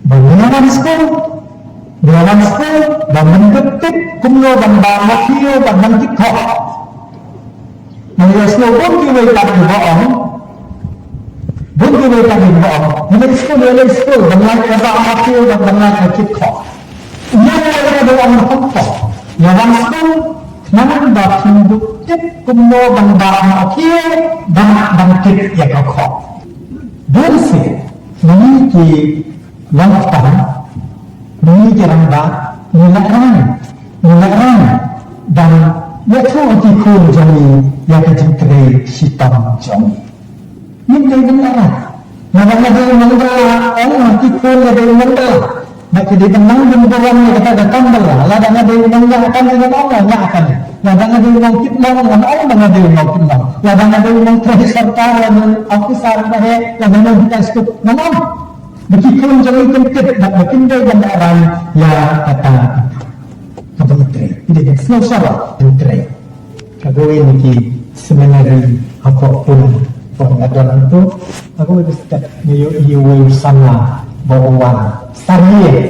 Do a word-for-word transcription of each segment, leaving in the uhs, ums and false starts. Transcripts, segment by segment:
Ba nga wan skul, nga wan skul, ba ngan tip kumno ban bam ma kiew, ban nang tip kho. Nga ïa sngewbha bun kiwei pat kiba ong, bun kiwei pat kiba ong, nga leit skul, nga leit skul, ban nang ka bam ma kiew, ban nang ka tip kho. Ïa nga ïa ka dei ong kham kho. Ïa wan skul, nang ba phin dup tip kumno ban bam ma kiew, ban, ban tip ïa ka kho. Bun sien, ngi ki long ktan, ngi ki rangbah, ngi la rang, ngi la rang ban ïathuh ïa ki khun jong ngi ïa ka jingtrei shitom jong ngi. Ngim dei ban ïa rang. Lada nga dei u nongbylla, ong ki khun nga dei u nongbylla. Ba ki dei ban nang bun burom ïa kata ka kam bylla. Lada nga dei u nongñiah kam, ngan ong nga ñiah kam. Lada nga dei u nongkit long, ngan ong ba nga dei u nongkit long. Lada nga dei u nongtrei sorkar, lada officer ba heh, lada nga dei u nongkit long, ngan ong. Ba ki khun jong ngi kin tip, ba kin dei ban ïa rang ïa kata kaba ngi trei. Ki dei ban sngewsarong ban trei. Ka kawei na ki seminari hapoh Pune, ba nga don hangto, ka kawei ka step, nga ïohi uwei u samla ba u wan. Sar ïing,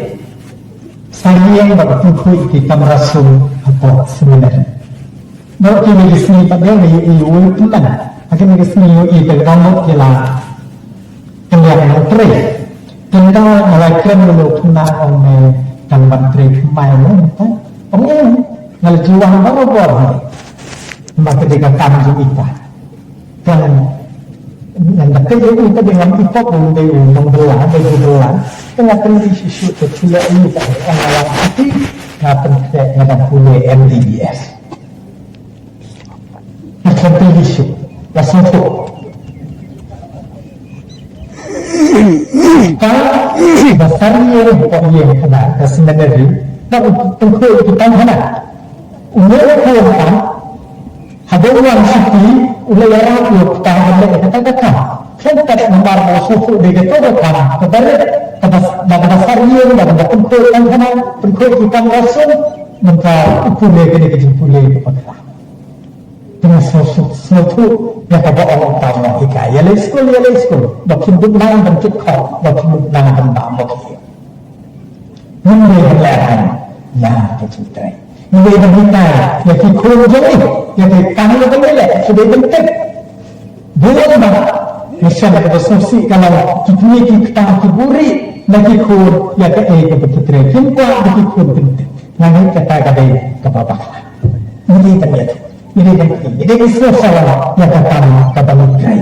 sar ïing ba u pynkhuid ki kamra sum hapoh seminari. Bad kine ki sngi pat de nga ïohi uwei u tymmen. Ha kine ki sngi ïohi te ka mut ki la kyndiah nongtrei. Te nga la kren ïa u khynnah, ong me, dang ban trei thymmai mo mynta? Ong em, nga la ju wan barabor. Namar ka dei ka kam jong ita. Kan, ngan da kyndiah ïa u, ka dei ngam i pop, u dei u nongbylla, dei u bylla. Te nga kyndiah shisha, te shu leh ïa u, te ong nga wan shatei, nga pynkhreh, nga dang pule M B B S. Nga kyndiah shisha, nga sngewthuh. Ka, ba sar ïing, hapoh ïing khana, ka seminari, ka u pynkhuid ki tang khana. U leh u khun tam, haba u wan shatei, u la ïarap ïa u kata ban leh kata ka kam. Khlem kat namar ba u sngewthuh dei kato ka kam kaba rit, kaba, ba kaba sar ïing, ba kaba pynkhuid tang khana, pynkhuid ki kamra sum, mynta u pule kane ka jingpule kaba khraw. Te nga sngewthuh, sngewthuh ïa kaba ong uta u nonghikai. Ïa leit skul, ïa leit skul. Ba phin dup nang ban tip kho, ba phin dup nang ban bam ma kiew. Ngim dei ban lehrain ïa ka jingtrei. Ngi dei ban hikai ïa ki khun jong ngi ïa ka kam kaba ngi leh, ki dei ban tip. Bun ba ngi shem kaba sngewsih ka long ki kmie ki kpa ki buhrieh na ki khun ïa kaei kaba ki trei. Kim kwah ba ki khun kin tip. Nga ngeit kata ka dei kaba bakla. Ngi dei ban ïathuh, ngi dei ban ïathuh, ngi dei ban sngewsarong ïa ka kam kaba ngi trei.